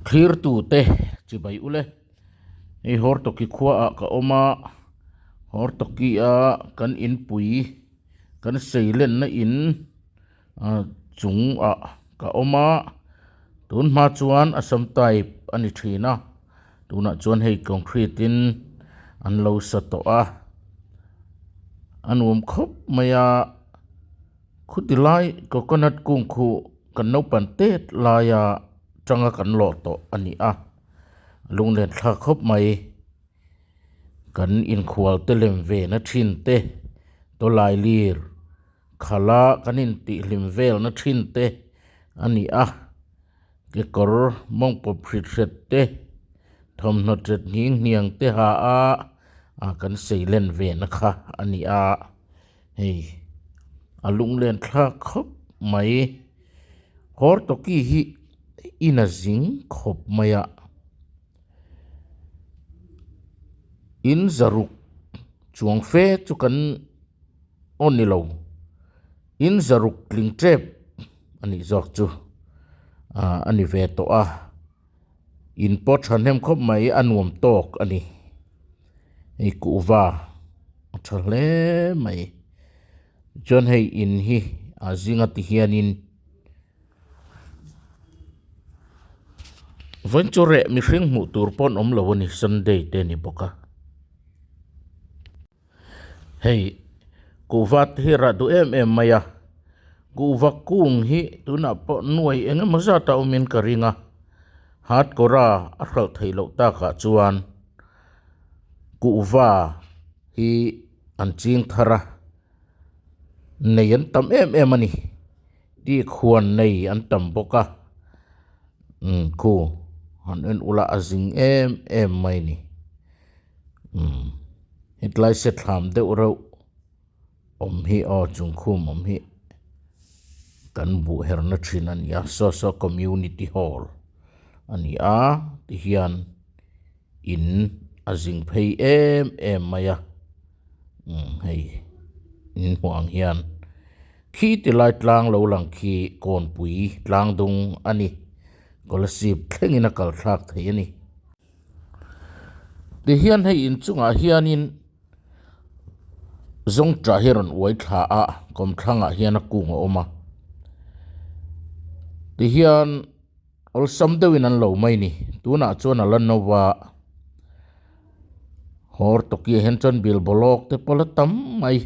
Thlirtute chibai ule. Hei Hortoki khuaah ka awm a, Hortoki a kan inpui kan seilenna in chungah ka awm a, tun hma chuan Assam type a ni thin a, tunah chuan hei concrete in an lo sa tawh a, a nuam khawp mai a. Khuti lai coconut kung khu kan naupan tet laia tanga kan lawh tawh a ni a, lunglen thlak khawp mai. Kan inkhual te lem ve na thin te, tawlai lir khala kan intihhlim vel na thin te a ni a, kekawr mawngpawp hrit hret te, thawmhnaw tet nghing hniang te ha a kan seilen ve na kha a ni a. Hei a lunglen thlak khawp mai Hortoki hi in a zing khawp mai a in zaruk chuang fe chu kan aw ni lo in zaruk tling tep a nih zawk chu ah a ni ve tawh a in pawh thahnem khawp mai a nuam tawk a ni. Hei kuhva a tha hle mai chuan hei in hi a zinga ti hianin vawiin chu reh mihring hmuh tur pawh an awm lo a ni sunday te a ni bawk a hei kuhva te hi rah duh em em mai a kuhva kung hi tunah pawh nuai eng emaw zat a awmin ka ring a hardcore a a hralh theih loh takah chuan. Kuhva hi an ching thar a, nei an tam em em a ni. Tik huan nei an tam bawk a, umm khu han en ula a zing em em mai a ni. Umm hetlai se thlam deuh reuh awm hi aw chungkhum awm hi kan buh herna thin a ni a, saw saw community hall a ni a tihian. In a zing phei em em mai a umm hei in hmuh ang hian khi ti lai tlang lo lang khi kawnpui tlang dung a ni kolasib thlengin a kal thlak thei a ni tihian hei inchungah hianin zawngṭah hi a rawn uai thla a kawmthlangah hian a kung a awm a tihian. Awlsam deuhin an lo mai ni. Tunah chuan a la no va, hawr tawkiah hian chuan bilbawlawk te pawh la tam mai.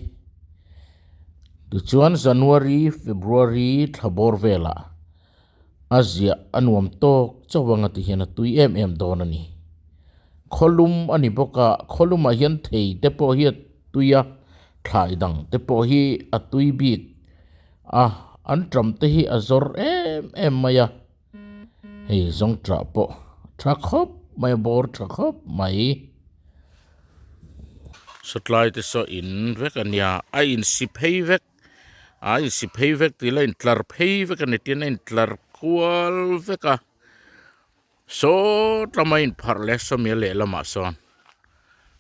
Tichuan January, February thla bawr velah a ziah a nuam tawk chauh anga ti hian a tui em em dawn a ni. Khawlum a ni bawk a, khawlumah hian thei te pawh hi a tui a, thlai dang te pawh hi a tui bik. A an ṭam te hi a zawr em em mai a hei zawng ṭah pawh tha khawp mai a bawr tha khawp mai sawtlai te saw in vek a nia a insi phei vek a insi phei vek tih ila a intlar phei vek a ni tin a intlar kual vek a Saw tlama inpharh leh sawmia lehlamah sawn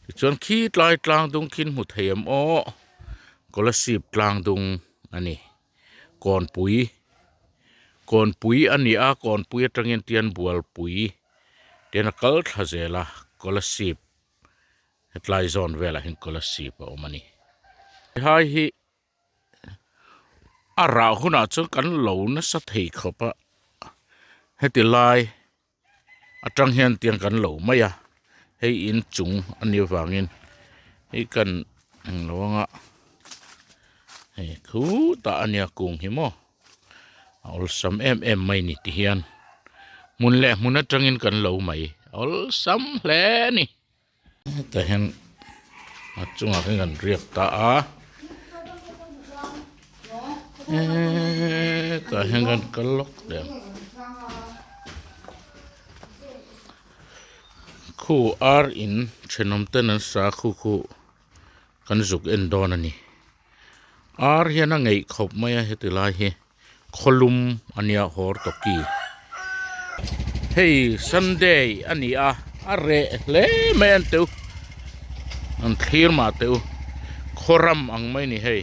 tichuan khi tlai tlang dung khi an hmu thei em aw Kolasib tlang dung a ni kawnpui kawnpui a ni a kawnpui atangin tian bualpui tian a kal thla zel a Kolasib hetlai zawn velah hian Kolasib a awm a ni hai hi. A rah hunah chuan kan lo nasa thei khawp a heti lai atang hian tiang kan lo mai a hei inchung a nih avangin hei kan englo anga hei khutah a nia kung hi maw a awlsam em em mai ni ti hian hmun leh hmun atangin kan lo mai a awlsam hle a ni. Hetah hian a chungah khian kan riak ta a hetah hian kan kal lawk teh ang khu ar in thenawm ten an sa khu khu kan zuk en dawn a ni ar hian a ngeih khawp mai a heti lai hi. Khawlum a nia hawr tawki hei sunday a ni a a reh hle mai an teu an thlir mah teu khawram ang mai a ni hei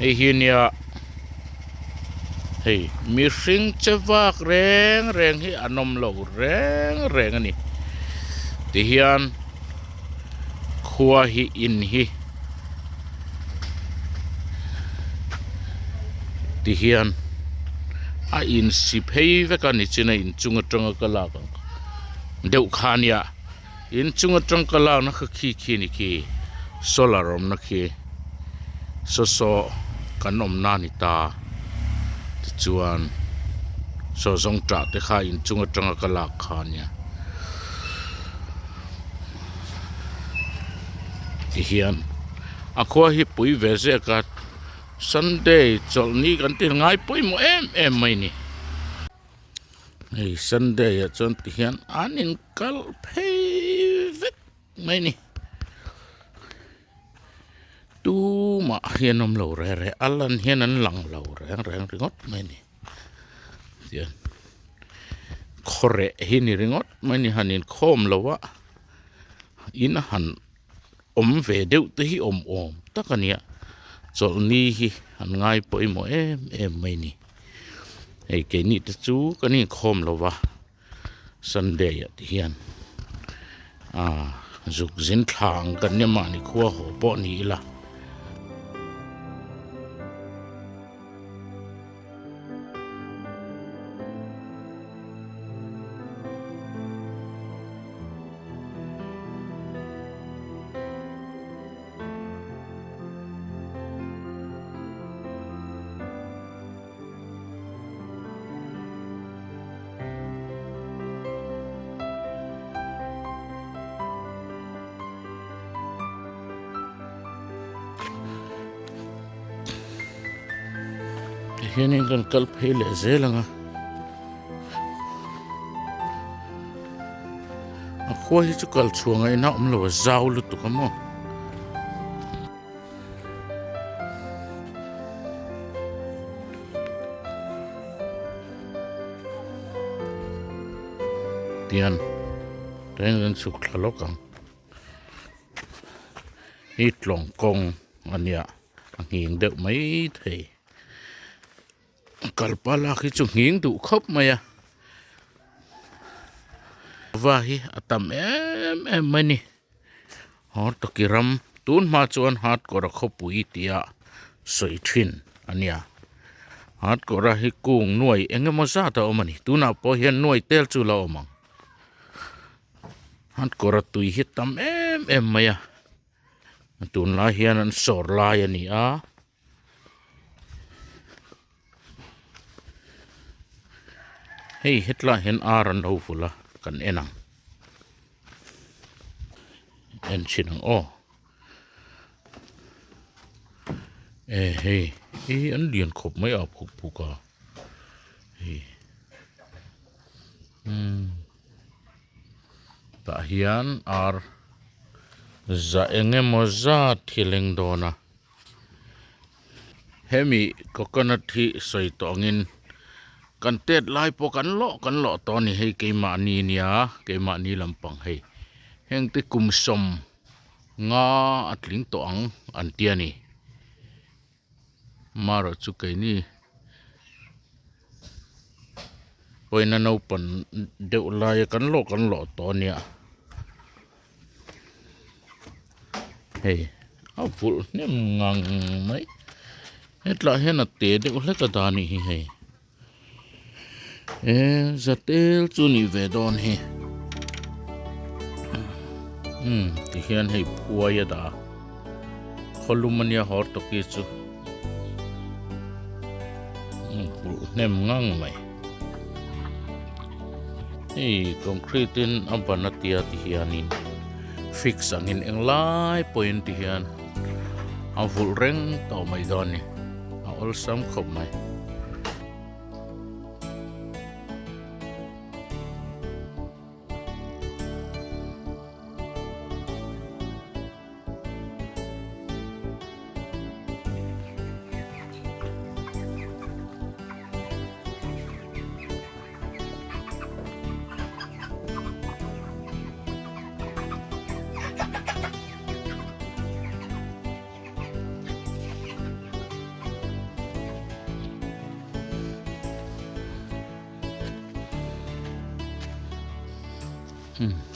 hei hi nia Hei mihring che vak reng reng hi an awm lo reng reng a ni. Tihian khua hi in hi tihian a insi phei vek a nichina inchung atanga ka lak ang deuh kha a nia. Inchung atang ka lakna kha khi khi a ni khi solar awmna khi saw saw kan awmna a ni ta tichuan saw zawngtah te kha inchung atanga ka lak kha a nia tihian a khua hi pui ve zek a sunday chawlhni kan ti ngai pawimawh em em mai a ni. Hei sunday ah chuan ti hian an in kal phei vek mai a ni tumah hi an awm lo reng reng a lan hian an lang lo reng reng ringawt mai a ni tihian khawreh hi ni ringawt mai a ni han inkhawm lo a in a han awm ve deuh te hi awm awm tak a nia chawlhni hi an ngai pawimawh em em mai a ni. Hei keini te chu kan inkhawm lo va sunday ah te hian ah zuk zin thla ang kan nia mahni khua haw pawh ni ila. Tihianin kan kal phei leh zel ang a a khua hi chu kal chhuah ngaihna a awm lo a zau lutuk a maw. Tian reng reng chhuk thla lawk ang hi tlawng kawng a nia a nghing deuh mai thei kalpa lak hi chu nghing duh khawp mai a va hi a tam em em mai a ni. Hawrtawki ram tun hma chuan Hatkawra khawpui tia sawi thin a nia. Hatkawra hi kung nuai eng emaw zat a awm a ni. Tunah pawh hian nuai tel chu la awm ang. Hatkawra tui hi tam em em mai a. Tunlai hian an sawr lai a ni a. Hei hetlai hian ar an lo vul a kan en ang en chhin ang aw e hei hi an lian khawp mai a phuk phuk a hei umm tah hian ar za eng emaw zat hi a leng dawn a. Hemi coconut hi sawi tawh angin kan tet lai pawh kan lawh kan lawh tawh a ni hei keimahni nia keimahni lampang hei heng te kum sawm nga a tling tawh ang an ti a ni marawh chu keini pawhin a naupang deuh laia kan lawh kan lawh tawh a nia. Hei a vulh hnem ngang mai hetlai hian a te deuh hlek a dah a nih hi hei e zatel chu a nih ve dawn hi umm tihian hei phuai a dah a khawlum a nia hawr tawki chu vulh hnem ngang mai. Hei concrete in a ban a tia ti hianin fix angin englai pawhin ti hian a vulh reng tawh mai dawn a ni a awlsam khawp mai. Umm.